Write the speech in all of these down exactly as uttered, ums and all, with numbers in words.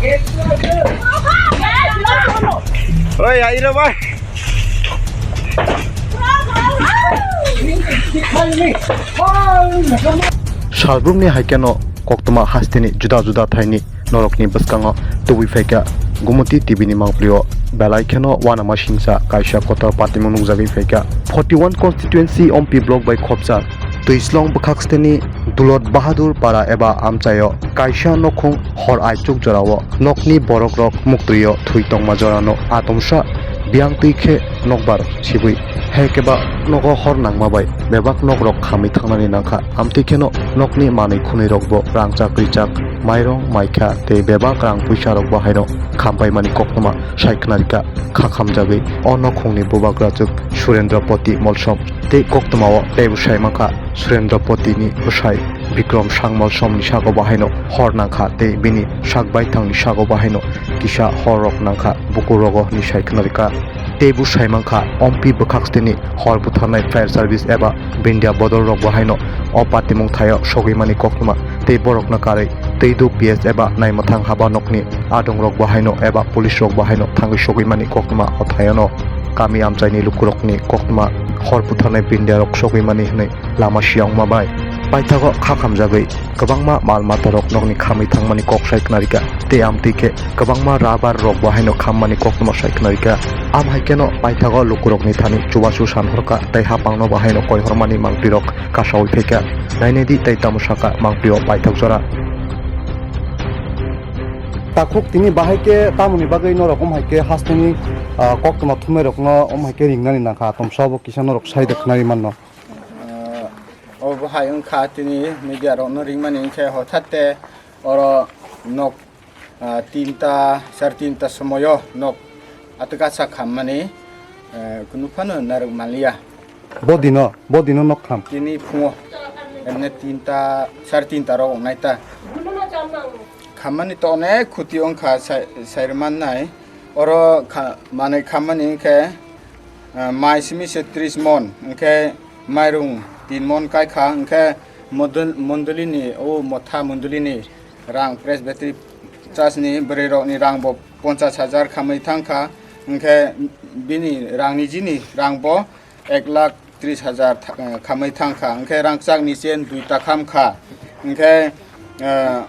Oi, aira bai. Salbrumni hai kheno koktwma hasteni juda juda thaini norokni bwskango tubui phaikha Gumoti T V ni mangpilio belai kheno uanama singcha kaisa kotor patimung nukjagwi phaikha. Forty one constituency Ompi block bai khopjak Twislong bwkhaksteni Dulot Bahadur para eba amchaio kaisa nokhung hor aichuk jorao nokni borokrok muktwio thwi tongma jorano atomsa biyang twi khe nokbar sibwi hai khe ba nogo hor nangma bai bebak nokrok khamwi thangnani nangkha. Amtwi kheno nokni manwi khwnwi rokbo rangchak rwchak, mairong maikha tei bebak rang puisa rokbo haino khampaimani koktwma sai khwnarikha. Kha khamjagwi o nokhungni bubagrachwk Surendra Poti Molsom tei koktwmao teibo sai mankha Surendra Potini bwsai Bikrom Sang Molsomni sago bahaino hor nangkha tei bini sak baithangni sago bahaino kisa hor rok nangkha bukur rogo hwnwi sai khwnarikha. Teibo sai mankha Ompi bwkhaksteni hor butharnai fire service eba bindia bodol rok bahaino o patimung thaio sogwimani koktwma tei borokno karwi Twidu P S eba naimwthang haba nokni adongrok bahaino eba police rok bahaino thangwi sogwimani koktwma o thaiono kami amchaini lukurokni koktwma hor butharnai bindiarok sogwimani hwnwi lama siyangma bai paithago kha khamjagwi kwbangma mal matarok nokni khamwi thangmani kok sai khwnarikha tei amtwi khe kwbangma rabar rok bahaino khammani koktwma sai khwnarikha. Am hai kheno paithago lukurokni thani chubachu sanhorkha tei hapangno bahaino koihormani mangpirok kasaui phaikha. Nainai di tei tamo sakha mangprio paithak jora. Takhuk tini bahai khe tamoni bagwi norok om hai khe hasteni, ah, koktwma thumnairokno om hai khe ringnani nangkha, atomsa bo kisa norok sai de khwnai manno. Ah, obo hai wngkha tini media rokno ringmani wngkhe hothatte oro nok ah, tinta, sar tinta somoyo nok atwkasa khammani, eh, kunu phano narwk manliya. Bo dino, bo dino nok kham? Tini phungo, emne tinta, sar tinta rok wngnai ta. Khammani to onek khuti wngkha, sai, sai rwmannai. Oro kha-, manwi khammani wngkhe, ah, mai simi se tris mon, hwnkhe mairung tin mon kaikha, hwnkhe modul-, mondolini, o motha mondolini rang Presbytery Church ni bwrwi rok ni rang bo ponchas hajar khamwi thangkha, hwnkhe bini rang nijini rang bo ek lakh tris hajar tha-, khamwi thangkha, hwnkhe rangchak ni chen duita khamkha, hwnkhe, ah,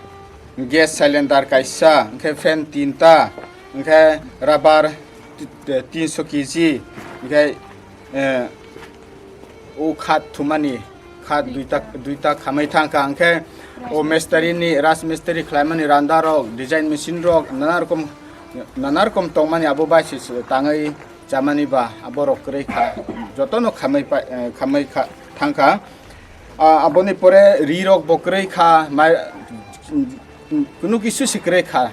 gas cylinder kaisa, hwnkhe fan tinta, hwnkhe rubber ti-, tinso K G, hwnkhe, eh, o khat thumani, khat duita, duita khamai thangkha, hwnkhe o mestari ni, rajmistri khlaimani randa rok, design machine rok, nana rokom, nana rokom tongmani abo bai se, se tangwi chamani ba, abo rok kwrwi kha, jotono khamai pa-, eh, khamai kha, thangkha. Ah, aboni pore ri rok bo kwrwi kha, mai, kunu kisu se kwrwi kha.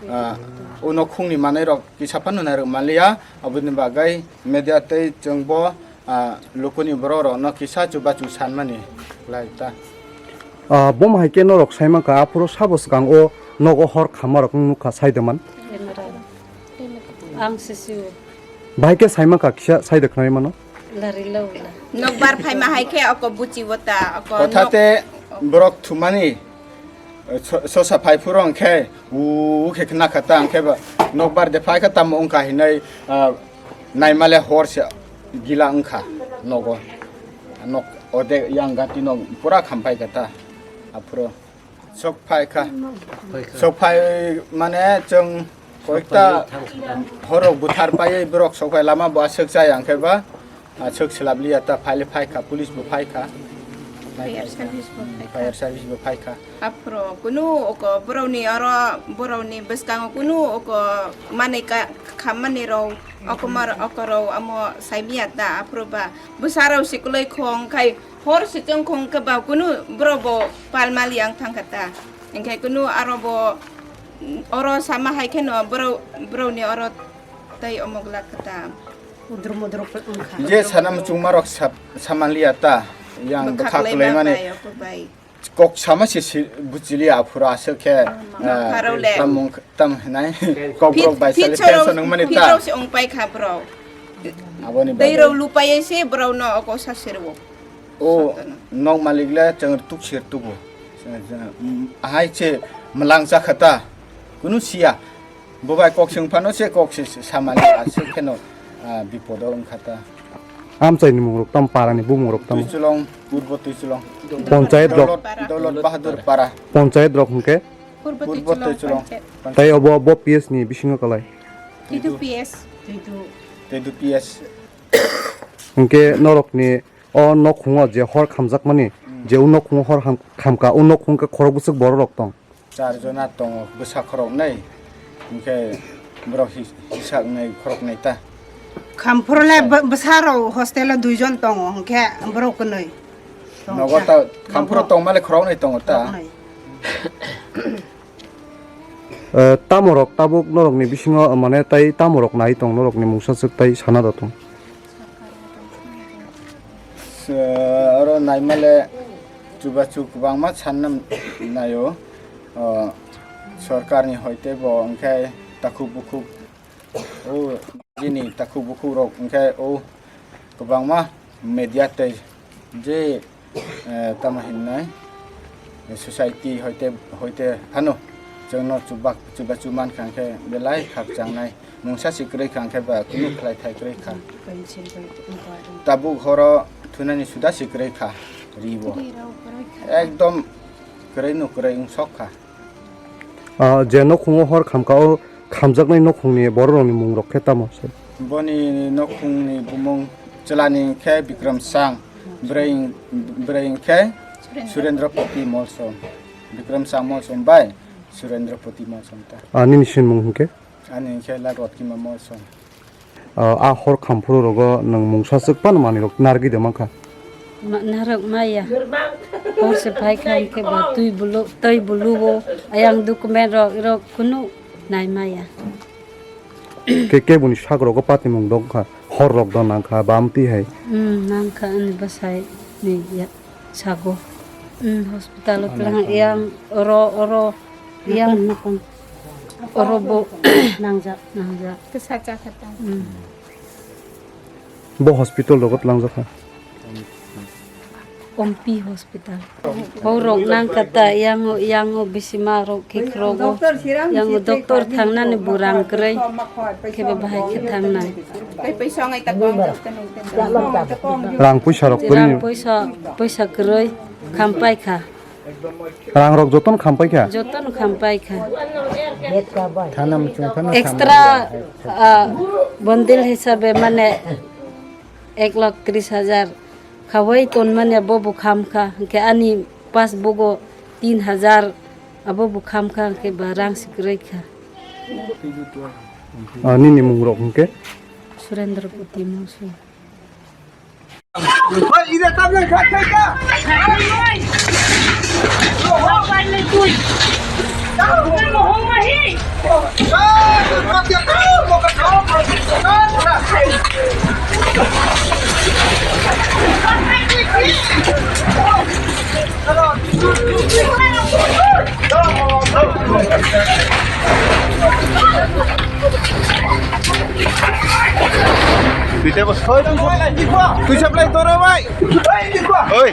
Ah, o nokhungni manwi rok kisa phano nairok manliya, aboni bagwi media tei chwngbo, ah, lukuni borok rokno kisa chubachu sanmani khlai ta. Ah, bom hai khe norok sai mankha, aphuru sabo swkang o nogo hor khamma rok nukha, sai de man. Ang sisiu. Bahai khe sai mankha, kisa sai de khwnai mano. Lari lo la. Nokbar phaima hai khe oko buchi wata, oko nok. Kothate borok thumani, eh, so-, sosa phai phuru hwnkhe u, u khe khna kha ta, hwnkhe ba nokbar de phai kha tamo wngkha hinai, ah, naimale hor se gila wngkha nogo. Nok ode yang gati nok pura khampai kha ta aphuru. Sok phai kha. Sok phai mane chwng koikta horok buthar paiwi borok sok phai lama bo aswk chaya hwnkhe ba, aswk swlap liya ta phai le phai kha, police bo phai kha. Fire service bo phai kha. Fire service bo phai kha. Aphuru kunu oko borokni oro borokni bwskango kunu oko manwi ka khammani rok okomar okorok amo saimya ta aphuru ba bwsarok sikwlwi khong khai. Hor se chwng khong khe ba kunu borok bo pal mali ang thang kha ta. Hwnkhe kunu aro bo, oro sama hai kheno borok, borokni oro tei omo glak kha ta. Udro modro wngkha. Je sana muchungma rok sap-, samanliya ta. Yang bwkha bwkha kwlai mani. Bai, oko bai. Kok sama se si-, buchiliya aphuru aswk khe, eh, tam mung, tam hinai. Kok borok bai sali tension wngmani ta. Phit rok se wngpai kha borok. Aboni bagwi. Tei rok lupai se borok no oko sa serwo. O nok malik le chwng rwtuk se rwtugo. Ahai se Mwlang jakha ta, kunu siya. Bo bai kok swng phano se kok se samani aswk kheno, ah, bipodo wngkha ta. Amchaini mungrok tam, parani bumungrok tam? Tuichulong, Purbo Tuichulong. Ponchayet rok? Dolot, Dolot Bahadur Para. Ponchayet rok hwnkhe? Purbo Purbo Tuichulong Tuichulong. Panchayet. Tai obo, bo P S ni bisingo kalai? Tedu P S. Tedu P S. Hwnkhe norokni o nokhungo je hor khamjakmani, hmm, je o nokhungo hor ham-, khamka, o nokhung khe khorok bwswk bororok tong? Char jona tongo, bwsa khoroknwi, hwnkhe borok hi-, hisaknwi khoroknwi ta. Khamphurle bw-, bwsarok hostelo duijon tongo, hwnkhe borok kwnwi. Nogo ta, khamphuro nogo tongmale khoroknwi tongo ta. Khoroknwi. Eh, tamorok tabuk norokni bisingo, mane, tai tamorok nai tong norokni mungsaswk tai sana da tong? Se, oro naimale chubachu kwbangma sanna naio, o, sorkarni hoite bo hwnkhe takhuk bukhuk, o, jini takhuk bukhuk rok hwnkhe o kwbangma media tei je, eh, tamo hinnai society hoite, hoite phano chwngno chubak, chubachu mankha hwnkhe belai khakchangnai. Mungsa se kwrwi kha hwnkhe ba kunu khlai thai kwrwi kha. Tabuk horo thunani suda se kwrwi kha ribo. Ekdom kwrwi no kwrwi wng sok kha. Ah, je nokhungo hor khamka o khamjaknai nokhungni bororokni mungrok khe tamo se? Boni nokhungni bumung chwlani khe Bikram Sang, bwrwi, bwrwi khe Surendra Poti Molsom. Bikram Sang Molsom bai Surendra Poti Molsom ta. Ah, nini sinmung hwnkhe? Ani hwnkhe Ladwat Kima Molsom. Ah, a hor khamphuru rogo nwng mungsa swk phano manwi rok narwgwi de mankha? Ma-, narwk maya. Hor se phai kha hwnkhe ba twi bulu, twi bulugo ayang document rok, rok kunu nai maya. Ke, keboni sak rogo patimung dong kha, hor rok do nang kha, bam twi hai. Hmm, nang kha ani bwsai ni ya. Sago. Hmm, hospital o tlang yang oro, oro yang oro bo nangjak, nangjak. Kisa chakha tang. Hmm. Bo hospital rogo tlangjak kha? Ompi hospital. Borok nang kha ta yang, yang bisima rok khe khrogo. Yang doctor thangnani bo rang kwrwi khe bahai khe thangnai. Rang puisa rok kwrwi. Rang puisa, puisa kwrwi khampai kha. Rang rok jotono khampai kha? Jotono khampai kha. Extra, ah, bondil hisabe mane ek lakh tris hajar khawai ton mane bo bo kham kha. Hwnkhe ani passbook o tin hajar abo bo kham kha, hwnkhe ba rang si kwrwi kha. Ah, nini mung rok hwnkhe? Surendra Poti Mungsu. Twi sa plai toro bai. Oi.